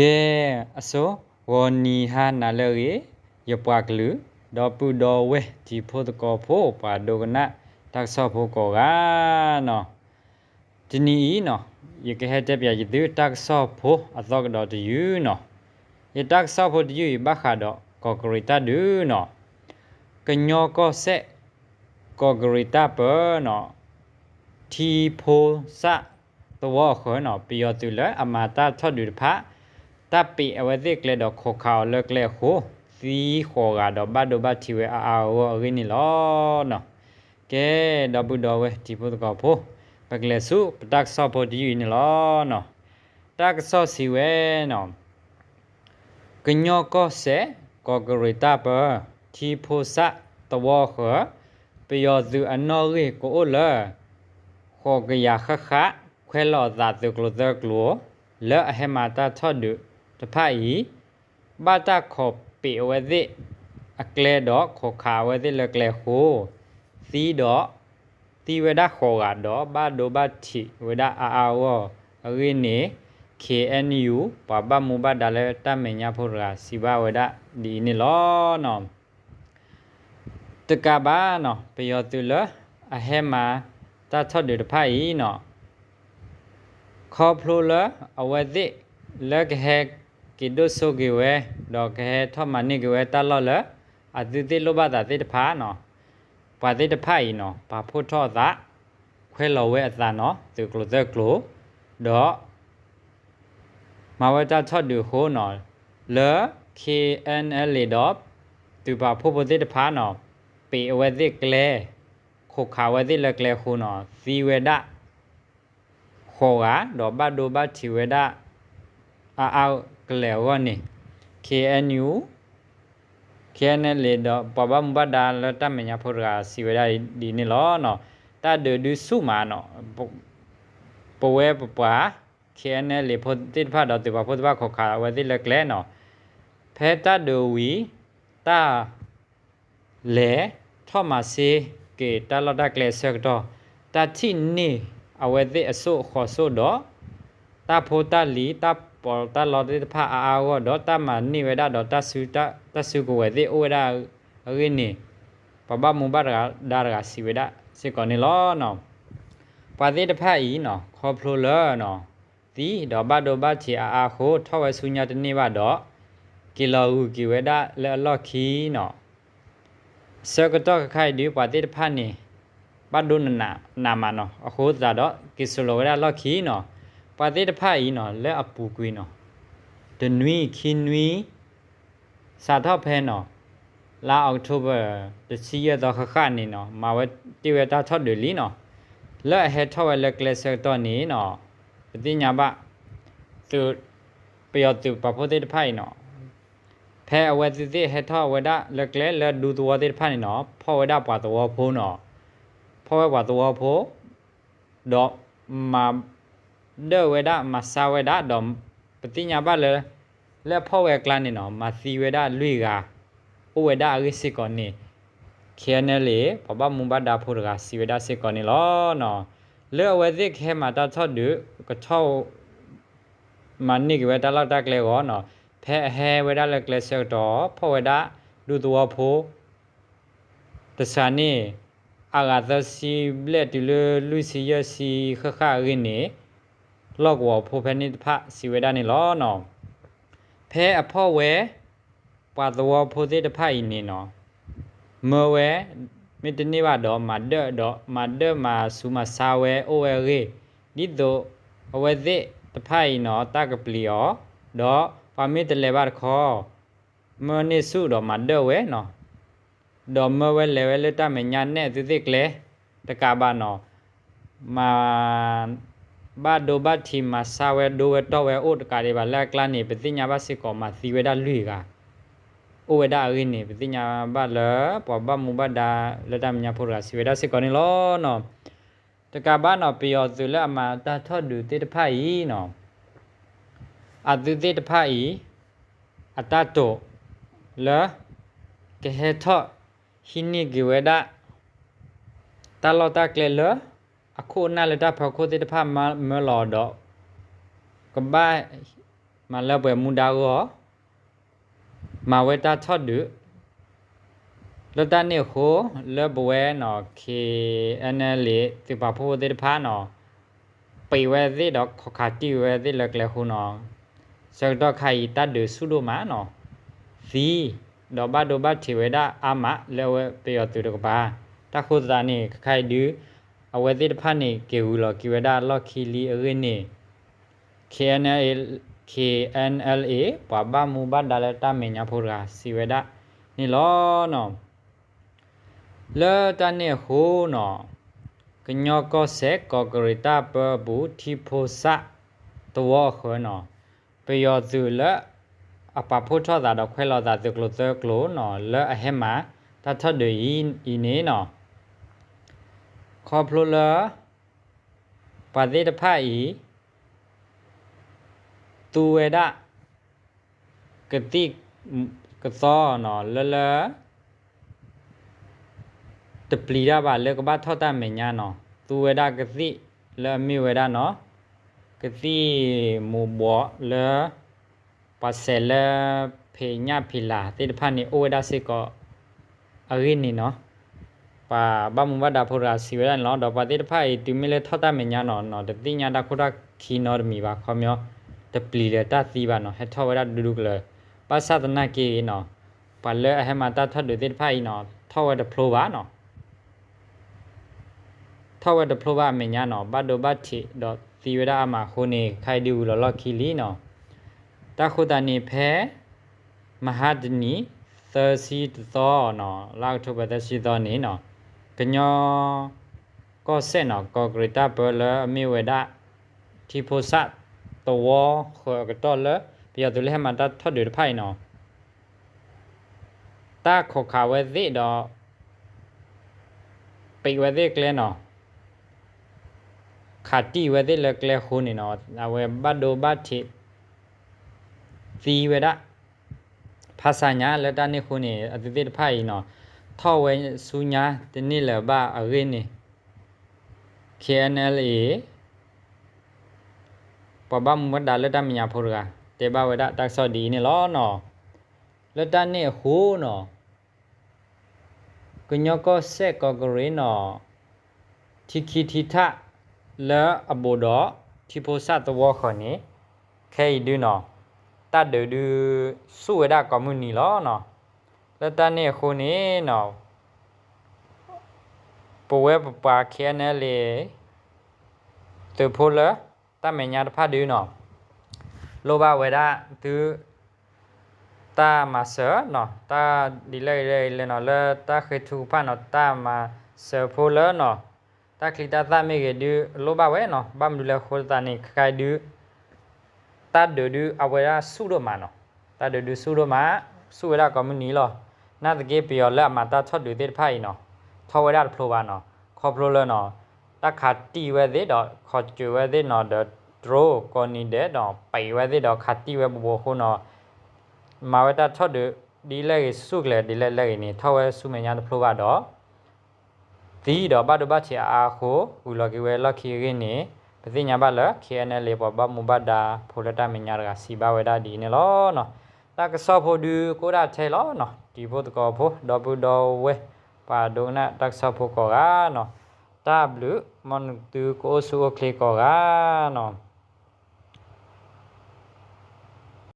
ကဲ, အဆိ, ဂီၤနံၤဟါနၤလၢအဂ့ၤ, ယပှၤကလုာ်, ဒီပုၢ်ဒီဝဲၢ်တံၤဖိသကိးဖိ ပှၤဒိကနၣ်တၢ်ကစီၣ်ဖိကိးဂၤနီၤ, တနံၤအံၤနီၤ, ယကဟဲတဲပၠးယသုတၢ်ကစီၣ်ဖိအသီကဒီးတယုၢ်နီၤ, ယတၢ်ကစီၣ်ဖိတယုၢ်အံၤဘၣ်ဃးဒီးကီးကရံးတၢ်ဒုးနီၤ, ကညီကီၢ်စဲၣ် ကီးကရံးတၢ်ပၢနီၤ, ထံဖိစၣ်သဝီအဃၢၤနီၤ, ပယီၤသုးလၢအမၤတၢ်ထီၣ်ဒုးတဖၣ် တၢ်ပံးအဝဲသ့ၣ်ကျဲဒီးခိးခးအီၤလၢကျဲအဃိ, သံဃိးဂၤဒီးဘၣ်ဒိဘၣ်ထံးဝဲအါအါဂီၢ်ဂီၢ်အဂ့ၢ်န့ၣ်လီၤနီၤ. ကဲ, ဒီပုၢ်ဒီဝဲၢ်တံၤဖိသကိးဖိ, ပကလဲၤဆူပတၢ်ကစီၣ်ဖိတယုၢ်အံၤန့ၣ်လီၤနီၤ. တၢ်ကစီၣ်စံးဝဲနီၤ, ကညီကီၢ်စဲၣ် ကီးကရံးတၢ်ပၢ, ထံဖိစၣ်သဝီအဃၢၤ, ပယီၤသုးအနီၣ်ဂံၢ်ကအိၣ်လၢ ဃိးကယၤဃၣ်ဃၣ် ခွဲးလီၤအသးသုးကျိၤသၢကျိၤ လၢအဟဲမၤတၢ်ထီၣ်ဒုးတဖၣ်အံၤ, ဘၣ်တၢ်ခိးပံးအဝဲသ့ၣ်အကျဲဒီးခိးခးအဝဲသ့ၣ်လၢကျဲအဃိ, သံဒီး သံဝဲဒၣ်ဃိးဂၤဒီးဘၣ်ဒိဘၣ်ထံးဝဲဒၣ်အါအါဂီၢ်ဂီၢ်အဂ့ၢ်န့ၣ်, KNU ပှၤဘၣ်မူဘၣ်ဒါလၢတၢ်မဲာ်ညါဖိတဂၤစံးဘၣ်ဝဲဒၣ်ဒ်အံၤန့ၣ်လီၤနီၤ. တကးဘၣ်နီၤ, ပယီၤသုးလၢအဟဲမၤတၢ်ထီၣ်ဒုးတဖၣ်အံၤနီၤ, ခီဖျိလၢအဝဲသ့ၣ်လၢကဟဲက့ၤဒိၣ်စိက့ၤဝဲ, ဒီးကဟဲထီၣ်မၤန့ၢ်က့ၤဝဲတၢ်လီၢ်လၢအသုးသ့ၣ်လိၣ်ဘၣ်သးသ့ၣ်တဖၣ်နီၤ, ပှၤသ့ၣ်တဖၣ်အံၤနီၤ, ပာ်ဖှိၣ်ထီၣ်အသး, ခွဲးလီၤဝဲအသးနီၤ, သုးကျိၤသၢကျိၤ, ဒီး မၤဝဲတၢ်ထီၣ်ဒုးအဃိနီၤ, လၢ KNLA ဒီး သုးပာ်ဖှိၣ်ဖိသ့ၣ်တဖၣ်နီၤ, ပံးအဝဲသ့ၣ်ကျဲ, ခိးခးဝဲသ့ၣ်လၢကျဲအဃိနီၤ, သံဝဲဒၣ် ဃိးဂၤ, ဒီးဘၣ်ဒိဘၣ်ထံးဝဲဒၣ် အါအါကလဲာ်အဂီၢ်န့ၣ်, KNU, KNLA ဒီးပှၤဘၣ်မူဘၣ်ဒါလၢတၢ်မဲာ်ညါဖိတဂၤစံးဝဲဒၣ်ဒ်န့ၣ်လီၤနီၤ. တၢ်ဒုးဒုးဆူၣ်မးနီၤ, ပဝဲပပှၤ KNLA ဖိသ့ၣ်တဖၣ်ဒီးသုးပာ်ဖှိၣ်သ့ၣ်တဖၣ်ခိးခးအဝဲသ့ၣ်လၢကျဲနီၤ, ဖဲတၢ်ဒုးဝံၤ တၢ် လဲၤထီၣ်မၤစ့က့ၤတၢ်လီၢ်တၢ်ကျဲအဆၢကတီၢ်, တၢ်ထံၣ်န့ၢ်အဝဲသ့ၣ်အစိၣ်အဃီၤစိၣ်ဒီး တၢ်ဖိတၢ်လံၤ တၢ်ပီးတၢ်လီသ့ၣ်တဖၣ်အါအါဂီၢ်ဂီၢ်ဒီး တၢ်မၤန့ၢ်ဝဲဒၣ်ဒီး တၢ်စုကဝဲၤသ့ၣ်အိၣ်ဝဲဒၣ်အဂ့ၢ်န့ၣ်, ပှၤဘၣ်မူဘၣ်ဒါတဂၤစံးဝဲဒၣ်စ့ၢ်ကီးန့ၣ်လီၤ. ပှၤသ့ၣ်တဖၣ်အံၤနီၤ, ခီဖျိလၢ သံဒီးဘၣ်ဒိဘၣ်ထံးအါအါအဃိ ထီၣ်ဝဲဆူညါတန့ၢ်ဘၣ်ဒီး က့ၤလီၤဂုာ်က့ၤဝဲဒၣ်လၢအလီၢ်ခံနီၤ. ဆၢကတီၢ်ခဲခါအံၤဒုး ပှၤသ့ၣ်တဖၣ်န့ၣ် ဘၣ်ဒိနးနးမးနီၤ, အဃိသတးဒီး က့ၤစိာ်လီၤဝဲဒၣ်လီၢ်ခံနီၤ. ပှၤသ့ၣ်တဖၣ်အံၤနီၤ လၢအပူၤကွံာ်နီၤ, တနွံခံနွံ စးထီၣ်ဖဲနီၤ လါအီးကထိဘၢၣ် တဆံယဲၢ်သီဃၣ်ဃၣ်န့ၣ်နီၤ မၤဝဲတ့ၢ်ဝဲတၢ်ထီၣ်ဒုးလံနီၤ. လၢအဟဲထီၣ်ဝဲလၢကျဲဆၢကတီၢ်န့ၣ်နီၤ ပသ့ၣ်ညါဘၣ် သုး ပယီၤသုးပာ်ဖှိၣ်သ့ၣ်တဖၣ်အံၤနီၤ ဖဲအဝဲသ့ၣ်ဟဲထီၣ်ဝဲဒၣ်လၢကျဲလၢဒူသဝီသ့ၣ်တဖၣ်န့ၣ်နီၤ ဖီၣ်ဝဲဒၣ်ပှၤသဝီဖိနီၤ. ဖီၣ်ဝဲပှၤသဝီဖိ ဒီးမၤဒၢၣ်ဝဲဒၣ် မၤဆါဝဲဒၣ် ဒီးပသ့ၣ်ညါဘၣ်လၢ လၢအဖီၣ်ဝဲအကျါန့ၣ်နီၤ မၤသံဝဲဒၣ်လွံၢ်ဂၤ အိၣ်ဝဲဒၣ်အဂ့ၢ်စ့ၢ်ကီးန့ၣ် KNLA ပှၤဘၣ်မူဘၣ်ဒါဖိတဂၤစံးဝဲဒၣ်စ့ၢ်ကီးန့ၣ်လီၤ. လၢအဝဲသ့ၣ်ကဟဲမၤတၢ်ထီၣ်ဒုး ကထီၣ် မၤန့ၢ်က့ၤဝဲတၢ်လီၢ်တၢ်ကျဲအဂီၢ်နီၤ ဖဲအဟဲဝဲဒၣ်လၢကျဲဆၢကတီၢ် ဖီၣ်ဝဲဒၣ်ဒူသဝီဖိ တစှၤန့ၣ် အဂၤသၢဆံဘျဲၣ်တုၤလၢလွံၢ်ဆံယဲၢ်ဆံဃၣ်ဃၣ်အဂ့ၢ်န့ၣ် လီၢ်ကဝီၤဖိဖဲန့ၣ်တဖၣ်စံးဝဲဒၣ်န့ၣ်လီၤ. ဖဲအဖီၣ်ဝဲ ပှၤသဝီဖိသ့ၣ်တဖၣ်အံၤန့ၣ်နီၤ မၢဝဲ မ့ၢ်တန့ၢ်ဘၣ်ဒီး မၤဒၢၣ်ဒီး မၤဒၢၣ်မၤဆူးမၤဆါဝဲအိၣ်ဝဲအဂ့ၢ် ဒ်သိးအဝဲသ့ၣ်တဖၣ်အံၤနီၤ တၢ်ကပျံၤအီၤ ဒီးပှၤမ့ၢ်တလဲၤဘၣ်တခီ မၢန့ၢ်ဆူၣ်ဒီးမၤဒၢၣ်ဝဲနီၤ ဒီးမၢဝဲလဲၤဝဲလၢတၢ်မဲာ်ညါနဲၣ်အသုးသ့ၣ်ကျဲ တကးဘၣ်နီၤ မၤ ဘၣ်ဒိဘၣ်ထံးမၤဆါဝဲဒိဝဲတီၢ်ဝဲအိၣ်တကးဒံးဘၣ် လၢအကျါန့ၣ် ပသ့ၣ်ညါဘၣ်စ့ၢ်ကီးမၤသံဝဲဒၣ်လွံၢ်ဂၤ အိၣ်ဝဲဒၣ်အဂ့ၢ်န့ၣ် ပသ့ၣ်ညါဘၣ်လၢ ပှၤဘၣ်မူဘၣ်ဒါလၢတၢ်မဲာ်ညါဖိတဂၤစံးဝဲဒၣ်စ့ၢ်ကီးန့ၣ်လီၤ. တကးဘၣ်နီၤ ပယီၤသုးလၢအမၤတၢ်ထီၣ်ဒုးသ့ၣ်တဖၣ်အံၤနီၤ အသုးသ့ၣ်တဖၣ်အံၤ အတၢ်တိာ်လၢ ကဟဲထီၣ်ဟံးန့ၢ်က့ၤဝဲဒၣ် တၢ်လီၢ်တၢ်ကျဲလၢ အခိၣ်အနၢ်လၢတၢ်ဖီခိၣ်သ့ၣ်တဖၣ်မၢလီၤဒီး ကဘၣ် မၤလၢပှဲၤမူဒါဂီၢ်, မၤဝဲတၢ်ထီၣ်ဒုး လၢတၢ်န့ၣ်အဃိ လၢပဝဲနီၤ KNLA သုးပာ်ဖှိၣ်ဖိသ့ၣ်တဖၣ်နီၤ ပံးဝဲသ့ၣ်ဒီးခီၣ်ခးတံၢ်ဝဲသ့ၣ်လၢကျဲဃိနီၤ, ဆၢကတီၢ်ခါအံၤ တၢ်ဒုးဆူၣ်ဒိၣ်မးနီၤ, သံ ဒီးဘၣ်ဒိဘၣ်ထံးဝဲဒၣ်အါမးလၢအဝဲပယီၤသုးတကပၤ, တၢ်ဃိသးန့ၣ် ခဲခါအံၤဒုး အဝဲသ့ၣ်တဖၣ်န့ၣ် က့ၤဂုၤလီၤက့ၤဝဲဒၣ်လီၢ်ခံလံအဂ့ၢ်န့ၣ် KNLA, KNLA ပှၤဘၣ်မူဘၣ်ဒါလၢတၢ်မဲာ်ညါဖိတဂၤစံးဝဲဒၣ်န့ၣ်လီၤနီၤ. လၢတၢ်န့ၣ်အဃိနီၤ, ကညီကီၢ်စဲၣ်ကီးကရံးတၢ်ပၢအပူၤ ထံဖိစၣ်သဝီအဃၢၤနီၤ, ပယီၤသုးလၢအပာ်ဖှိၣ်ထီၣ်သးဒီးခွဲးလီၤသးသုးကျိၤသၢကျိၤနီၤ လၢအဟဲမၤတၢ်ထီၣ်ဒုးအံၤန့ၣ်နီၤ, ခီဖျိလၢ ပှၤသ့ၣ်တဖၣ်အံၤ သူဝဲဒၣ် ကသံၣ်ကသီနီၤ လၢလၢ တပျံၤတၢ်ဘၣ်လၢကဘၣ်ထီၣ်တၢ်မဲာ်ညါနီၤ, သူဝဲဒၣ်ကသံၣ်လၢအမ့ၢ်ဝဲဒၣ်နီၤ, ကသံၣ်မူၤဘှီးလၢ ပှၤစဲးလၢ ဖံးညၣ်ဖံးလၤသ့ၣ်တဖၣ်န့ၣ် အိၣ်ဝဲဒၣ်စ့ၢ်ကီး အဂ့ၢ်န့ၣ်နီၤ, ပှၤဘၣ်မူဘၣ်ဒါဖိတဂၤစံးဝဲဒၣ်န့ၣ်လီၤ. ဒီးပှၤသ့ၣ်တဖၣ်အံၤ တုၤမ့ၢ်လၢထီၣ်တၢ်မဲာ်ညါနီၤ တသ့ၣ်ညါတၢ်ခိၣ်တၢ်ခံနီတမံၤဘၣ် ခီပညီ တပျံၤလၢၤတၢ်သံဘၣ်နီၤ, ဟဲထီၣ်ဝဲဒၣ်ဒူဒူကလၢၤ, ဘၣ်ဆၣ်သနာ်က့နီၤ, ပှၤလၢအဟဲမၤတၢ်ထီၣ်ဒုးသ့ၣ်တဖၣ်အံၤနီၤ ထီၣ်ဝဲတဖျိဘၣ်နီၤ ထီၣ်ဝဲတဖျိဘၣ်အမဲာ်ညါနီၤ, ဘၣ်ဒိဘၣ်ထံးဒီးသံဝဲဒၣ်အါမးအဃိန့ၣ် ခဲခါအံၤဒုးဂုၤလီၤလီၢ်ခံလံနီၤ. တၢ်ဃိသတးန့ၣ် ဖဲမဟါတနံၤ သၢဆံတသီနီၤ, လါအီးကထိဘၢၣ် သၢဆံတသီန့ၣ်နီၤ, ကညီကီၢ်စဲၣ်နီၤ ကီးကရံးတၢ်ပၢလၢအမ့ၢ်ဝဲဒၣ် ထံဖိစၣ်သဝီဃၢၤအကတီၢ်လၢ ပယီၤသုးလၢဟဲမၤတၢ်ထီၣ်ဒုးတဖၣ်အံၤနီၤ တၢ်ခိးခးဝဲသ့ၣ်ဒီး ပံးဝဲသ့ၣ်ကျဲနီၤ, ခးတံၢ်ဝဲသ့ၣ်လၢကျဲဃိန့ၣ်နီၤ, အဝဲဘၣ်ဒိဘၣ်ထံး သံဝဲဒၣ် ဖးဆါညါလၢတၢ်န့ၣ်အဃိန့ၣ် အသုးသ့ၣ်တဖၣ်အံၤနီၤ ထီၣ်ဝဲဆူညါတန့ၢ်လၢၤဘၣ်အဂ့ၢ်န့ၣ် KNLA ပှၤဘၣ်မူဘၣ်ဒါလၢတၢ်မဲာ်ညါဖိတဂၤ တဲဘၣ်ဝဲဒၣ်တၢ်ကစီၣ်ဒ်အံၤန့ၣ်လီၤနီၤ. လၢတၢ်န့ၣ်အဃိနီၤ ကညီကီၢ်စဲၣ်ကီးကရံးနီၤ ထံခံထံထၣ်လၢအဘူးဒီး ထံဖိစၣ်သဝီဃၢၤန့ၣ် ခဲအံၤဒုနီၤ တၢ်ဒုးဒုးဆူၣ်ဝဲဒၣ်ကိးမုၢ်နံၤလီၤနီၤ. လၢတၢ်န့ၣ်အဃိန့ၣ်နီၤ ပဝဲပပှၤ KNLA သုးဖိလၢတၢ်မဲာ်ညါတဖၣ်ဒုနီၤ လိၣ်ဘၣ်ဝဲဒၣ်သု တၢ်မၤစၢၤနီၤ တၢ်ဒ်လဲၣ်ဂ့ၤလဲၣ်ဂ့ၤလဲၣ်နီၤ လၢတၢ်ဃ့ထုကဖၣ်နီၤ တၢ်မၤစၢၤဖိလၢနီၤ တၢ်ချံတၢ်သၣ်မ့ၢ်ဂ့ၤဒု လိၣ်ဘၣ်ဝဲနီၤ ဘၣ်မနုၤလဲၣ်အဃိသတးန့ၣ် ခဲခါအံၤဒု တၢ်ဒုးဒုးအဝဲဒၣ်ဆူၣ်ဒိၣ်မးနီၤ တၢ်ဒုးဒုးဆူၣ်ဒိၣ်မး ဆူၣ်ဝဲဒၣ်ကိးမုၢ်နံၤလီၤ. နာ်သက့ပယီၤလၢအမၤတၢ်ထီၣ်ဒုးသ့ၣ်တဖၣ်အံၤနီၤ ထီၣ်ဝဲဒၣ်တဖျိဘၣ်နီၤ ခီဖျိလၢနီၤ တၢ်ခးတံၢ်ဝဲသ့ၣ်ဒီး ခီၣ်စၢၤဝဲသ့ၣ်နီၤ ဒီး drone ကိးနံၤဒဲးဒီး ပံးဝဲသ့ၣ်ဒီးခးတံၢ်ဝဲဘူးဘူးအဃိနီၤ မၤဝဲတၢ်ထီၣ်ဒုး ဒ်လဲၣ်ဂ့ၤဆူၣ်ကျဲၤဒ်လဲၣ်လဲၣ်ဂ့ၤန့ၣ် ထီၣ်ဝဲဆူမဲာ်ညါတဖျိဘၣ်ဒီး သံဒီးဘၣ်ဒိဘၣ်ထံးအါအါအဃိ ဂုၤလီၤက့ၤဝဲလီၢ်ခံအဂ့ၢ်န့ၣ် ပသ့ၣ်ညါဘၣ်လၢ KNLA ပှၤဘၣ်မူဘၣ်ဒါဖိလၢတၢ်မဲာ်ညါတဂၤစံးဘၣ်ဝဲဒၣ်ဒ်အံၤန့ၣ်လီၤ. တၢ်ကစီၣ်ဖိဒုကအိၣ်ဒၣ်ထဲလီၤနီၤ တံၤဖိသကိးဖိ ဒီပုၢ်ဒီဝဲၢ် ပှၤဒိကနၣ်တၢ်ကစီၣ်ဖိကိးဂၤနီၤ တၢ်ဘျုး မ်သုကအိၣ်ဆူၣ်အိၣ်ချ့ကိးဂၤနီၤ